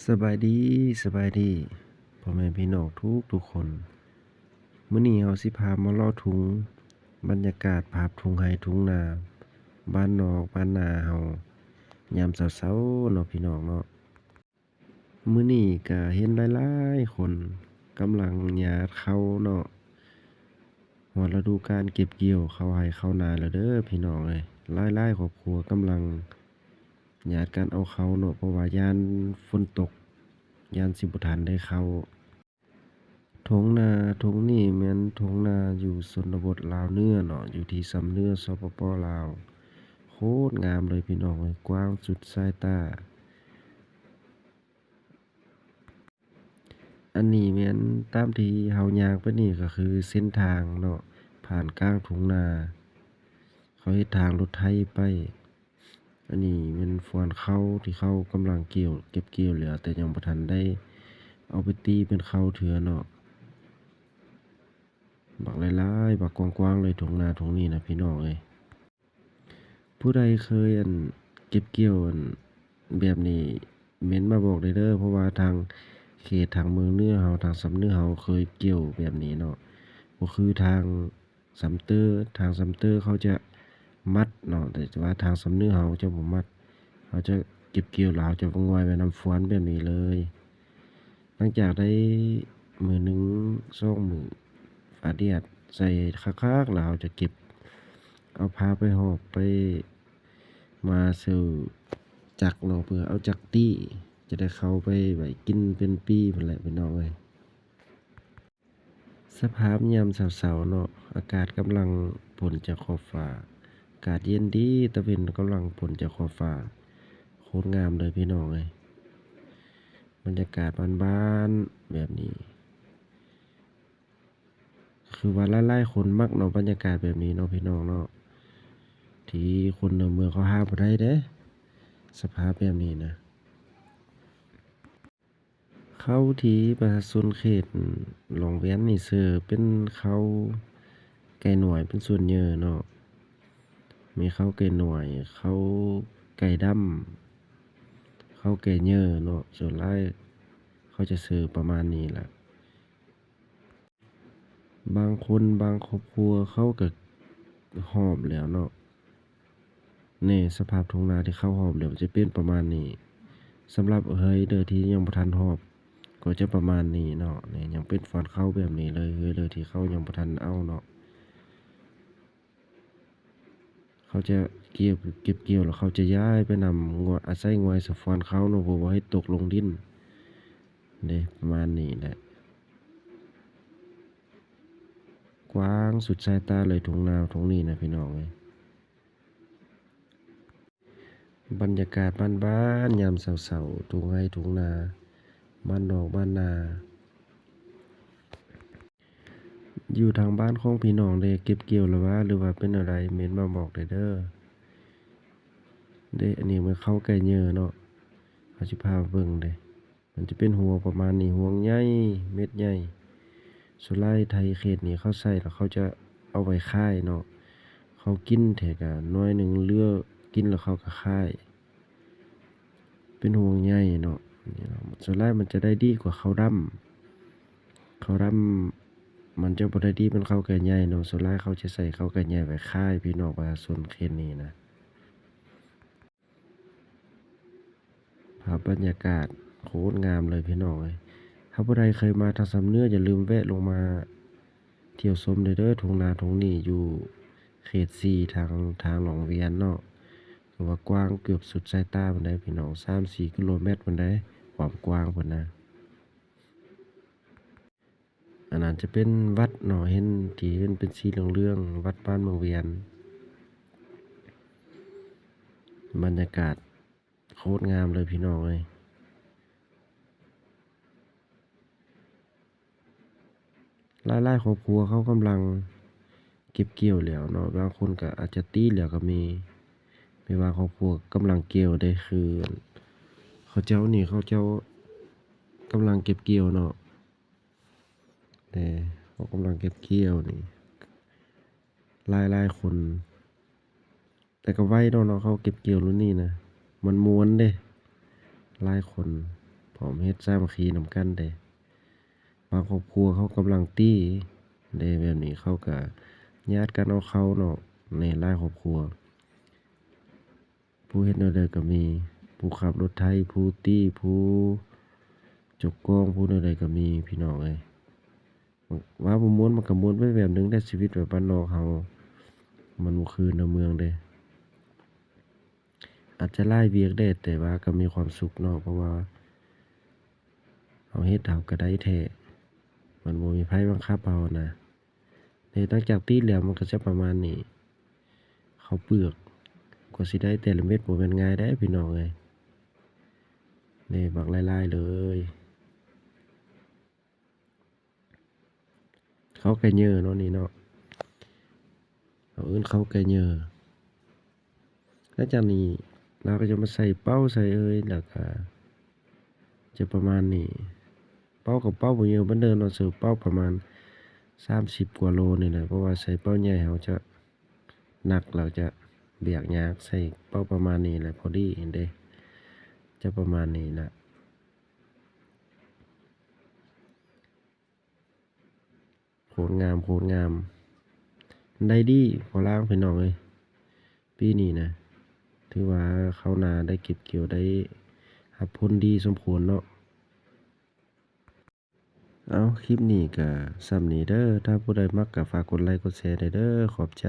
ສະບາຍດີ ສະບາຍດີ ພໍ່ແມ່ພີ່ນ້ອງທຸກໆຄົນ. ມື້ນີ້ເຮົາຊິພາມາເລາະທຸງ ບັນຍາກາດພາບທົ່ງໄຮ່ທົ່ງນາ ບ້ານນອກບ້ານນາເຮົາ ຍາມເຊົ້າໆເນາະ ພີ່ນ້ອງເນາະ. ມື້ນີ້ກະເຫັນຫຼາຍໆຄົນກຳລັງຫຍາດເຂົ້າເນາະ. ຮອດລະດູການເກັບກ່ຽວເຂົ້າໄຮ່ເຂົ້ານາແລ້ວເດີພີ່ນ້ອງເອີຍ. ຫຼາຍໆຄອບຄົວກຳລັງຫຍາດກັນເອົາເຂົ້າເນາະ ເພາະວ່າຢ້ານຝົນຕົກ ຢ້ານຊິບໍ່ທັນໄດ້ເຂົ້າ. ທົ່ງນາທົ່ງນີ້ແມ່ນທົ່ງນາຢູ່ຊົນນະບົດລາວເໜືອເນາະ ຢູ່ທີ່ຊຳເໜືອ ສປປ ລາວ. ໂຄດງາມເລີຍພີ່ນ້ອງເອີຍ ກວ້າງສຸດສາຍຕາ. ອັນນີ້ແມ່ນຕາມທີ່ເຮົາຍ່າງໄປນີ້ກໍຄືເສັ້ນທາງເນາະ ຜ່ານກາງທົ່ງນາ ເຂົາເຮັດທາງລົດໄຖໄປ. ອັນນີ້ແມ່ນຟວນເຂົ້າທີ່ເຂົາກຳລັງກ່ຽວ ເກັບກ່ຽວແລ້ວ ແຕ່ຍັງບໍ່ທັນໄດ້ເອົາໄປຕີເປັນເຂົ້າເທື່ອເນາະ. ບັກຫຼາຍໆ ບັກກວ້າງໆເລີຍ ທົ່ງນາທົ່ງນີ້ນະ ພີ່ນ້ອງເອີຍ. ຜູ້ໃດເຄີຍ ອັນ ເກັບກ່ຽວ ອັນ ແບບນີ້ ເມັ້ນມາບອກແດ່ເດີ ເພາະວ່າທາງເຂດທາງເມືອງເໜືອເຮົາ ທາງຊຳເໜືອເຮົາເຄີຍກ່ຽວແບບນີ້ເນາະ ບໍ່ຄືທາງຊຳເຕີ. ທາງຊຳເຕີເຂົາຈະມັດເນາະ ແຕ່ວ່າທາງຊຳເໜືອເຮົາຈະບໍ່ມັດ ເຮົາຈະເກັບກ່ຽວແລ້ວເຮົາຈະງອຍໄວ້ນຳຟວນແບບນີ້ເລີຍ. ຫຼັງຈາກໄດ້ມື້ໜຶ່ງສອງມື້ ຟ້າແດດໃສ່ຄັກໆ ແລ້ວເຮົາຈະເກັບ ເອົາພາໄປຫອບໄປມາເຊີຈັກເນາະ ເພື່ອເອົາຈັກຕີ ຈະໄດ້ເຂົ້າໄປໄວ້ກິນເປັນປີພຸ້ນແຫຼະ ພີ່ນ້ອງເອີຍ. ສະພາບຍາມເຊົ້າໆເນາະ ອາກາດກຳລັງພົ້ນຈາກຂອບຟ້າ ອາກາດເຢັນດີ ຕາເວັນກຳລັງພົ້ນຈາກຂອບຟ້າ ໂຄດງາມເລີຍພີ່ນ້ອງເອີຍ. ບັນຍາກາດບ້ານໆແບບນີ້ ຄືວ່າຫຼາຍໆຄົນມັກເນາະ ບັນຍາກາດແບບນີ້ເນາະ ພີ່ນ້ອງເນາະ ທີ່ຄົນໃນເມືອງເຂົາຫາບໍ່ໄດ້ເດ້ ສະພາບແບບນີ້ນະ. ເຂົ້າທີ່ປະຊາຊົນເຂດຫຼວງແວນນີ້ເຊີເປັນເຂົ້າໄກ່ໜວຍເປັນສ່ວນໃຫຍ່ເນາະ ມີເຂົ້າໄກ່ໜວຍ ເຂົ້າໄກ່ດຳ ເຂົ້າໄກ່ເຍີເນາະ ສ່ວນຫຼາຍເຂົາຈະເຊີປະມານນີ້ແຫຼະ. ບາງຄົນບາງຄອບຄົວເຂົາກໍຫອບແລ້ວເນາະ ນີ້ສະພາບທົ່ງນາທີ່ເຂົາຫອບແລ້ວຈະເປັນປະມານນີ້. ສຳລັບເຮືອນເດີທີ່ຍັງບໍ່ທັນຫອບກໍຈະປະມານນີ້ເນາະ ນີ້ຍັງເປັນຟອນເຂົ້າແບບນີ້ເລີຍ ເຮືອນເດີທີ່ເຂົາຍັງບໍ່ທັນເອົາເນາະ. ເຂົາຈະກ່ຽວ ເກັບກ່ຽວແລ້ວເຂົາຈະຍ້າຍໄປນຳ ອາໄສງວຍສະຟອນເຂົາເນາະ ເພື່ອບໍ່ໃຫ້ຕົກລົງດິນເດ້ ປະມານນີ້ແຫຼະ. ກວ້າງສຸດສາຍຕາເລີຍ ທົ່ງນາທົ່ງນີ້ນະ ພີ່ນ້ອງເອີຍ. ບັນຍາກາດບ້ານໆ ຍາມເຊົ້າໆ ທົ່ງໄຮ່ທົ່ງນາ ບ້ານນອກບ້ານນາ. ຢູ່ທາງບ້ານຂອງພີ່ນ້ອງເດ້ ເກັບກ່ຽວແລ້ວຫວາ ຫຼືວ່າເປັນແນວໃດ ເມັ້ນມາບອກແດ່ເດີ. ເດ້ ອັນນີ້ແມ່ນເຂົ້າໄກ່ເຍີເນາະ ເຮົາຊິພາເບິ່ງເດ້. ມັນຈະເປັນຮວງປະມານນີ້ ຮວງໃຫຍ່ ເມັດໃຫຍ່. ສ່ວນຫຼາຍໄທເຂດນີ້ເຂົາໃສ່ແລ້ວເຂົາຈະເອົາໄວ້ຂາຍເນາະ ເຂົາກິນແທ້ກະໜ້ອຍໜຶ່ງ ເຫຼືອກິນແລ້ວເຂົາກະຂາຍ ເປັນຮວງໃຫຍ່ເນາະ. ສ່ວນຫຼາຍມັນຈະໄດ້ດີກວ່າເຂົ້າດຳ ເຂົ້າດຳມັນຈະບໍ່ໄດ້ດີເປັນເຂົ້າໄກ່ໃຫຍ່ເນາະ. ສ່ວນຫຼາຍເຂົາຈະໃສ່ເຂົ້າໄກ່ໃຫຍ່ໄວ້ຂາຍ ພີ່ນ້ອງປະຊາຊົນເຂດນີ້ນະ. ພາບບັນຍາກາດໂຄດງາມເລີຍພີ່ນ້ອງເອີຍ. ຖ້າຜູ້ໃດເຄີຍມາທາງຊຳເໜືອ ຢ່າລືມແວະລົງມາທ່ຽວຊົມເດີ ທົ່ງນາທົ່ງນີ້ຢູ່ເຂດສີ່ ທາງ ທາງຫຼວງວຽນເນາະ. ຖືວ່າກວ້າງເກືອບສຸດສາຍຕາພຸ້ນໃດ໋ພີ່ນ້ອງ ສາມສີ່ກິໂລແມັດພຸ້ນໃດ໋ ຄວາມກວ້າງເພິ່ນນະ. ອັນນັ້ນຈະເປັນວັດເນາະ ເຫັນທີ່ເຫັນເປັນສີເຫຼືອງໆ ວັດບ້ານເມືອງວຽນ. ບັນຍາກາດໂຄດງາມເລີຍພີ່ນ້ອງເອີຍ. ຫຼາຍໆຄອບຄົວເຂົາກຳລັງເກັບກ່ຽວແລ້ວເນາະ ບາງຄົນກໍອາດຈະຕີແລ້ວກໍມີ. ແມ່ນວ່າຄອບຄົວກຳລັງກ່ຽວເດ້ ຄືເຂົາເຈົ້ານີ້ ເຂົາເຈົ້າກຳລັງເກັບກ່ຽວເນາະ. ເດ້ ເຂົາກຳລັງເກັບກ່ຽວນີ້ ຫຼາຍໆຄົນ ແຕ່ກໍໄວດອກເນາະ ເຂົາເກັບກ່ຽວລຸ້ນນີ້ນະ ມັນມ່ວນເດ້ ຫຼາຍຄົນ. ພ້ອມເຮັດສາມັກຄີນຳກັນເດ້. ບາງຄອບຄົວເຂົາກຳລັງຕີເດ້ ແບບນີ້ເຂົາກະຍາດກັນເອົາເຂົ້າເນາະ ໃນຫຼາຍຄອບຄົວ. ຜູ້ເຮັດແນວໃດກໍມີ ຜູ້ຂັບລົດໄຖ ຜູ້ຕີ ຜູ້ຈົກກອງ ຜູ້ແນວໃດກໍມີ ພີ່ນ້ອງເອີຍ. ວ່າບໍ່ມ່ວນມັນກໍມ່ວນໄປແບບໜຶ່ງແຫຼະ ຊີວິດແບບບ້ານນອກເຮົາ ມັນບໍ່ຄືໃນເມືອງເດ້. ອາດຈະຫຼາຍວຽກແດ່ ແຕ່ວ່າກໍມີຄວາມສຸກເນາະ ເພາະວ່າເຮົາເຮັດເຮົາກໍໄດ້ແທ້ ມັນບໍ່ມີໃຜບັງຄັບເຮົານະ. ເດ້ ຫຼັງຈາກຕີແລ້ວມັນກໍຈະປະມານນີ້ ເຂົ້າເປືອກ ກວ່າຊິໄດ້ແຕ່ລະເມັດບໍ່ແມ່ນງ່າຍເດ້ພີ່ນ້ອງເອີຍ. ເດ້ ບັກຫຼາຍໆເລີຍ. ເຂົ້າໄກ່ເຍີເນາະ ນີ້ເນາະ ເຮົາເອີ້ນເຂົ້າໄກ່ເຍີ. ຫຼັງຈາກນີ້ລາວກໍຈະມາໃສ່ເປົ້າໃສ່ເອີຍ ແລ້ວກໍຈະປະມານນີ້. ເປົ້າກໍເປົ້າບໍ່ເຍີປານໃດເນາະ ໃສ່ເປົ້າປະມານສາມສິບກວ່າໂລນີ້ແຫຼະ ເພາະວ່າໃສ່ເປົ້າໃຫຍ່ເຮົາຈະໜັກ ແລ້ວຈະແບກຍາກ. ໃສ່ເປົ້າປະມານນີ້ແຫຼະ ພໍດີເດ້ ຈະປະມານນີ້ແຫຼະ. ໂຄດງາມ ໂຄດງາມ ໄດ້ດີພໍລ້າງ ພີ່ນ້ອງເອີຍ. ປີນີ້ນະ ຖືວ່າເຂົ້ານາໄດ້ເກັບກ່ຽວ ໄດ້ຮັບຜົນດີສົມຄວນເນາະ. ເອົາ ຄລິບນີ້ກະສ່ຳນີ້ເດີ. ຖ້າຜູ້ໃດມັກກະຝາກກົດໄລກົດແຊແດ່ເດີ. ຂອບໃຈ.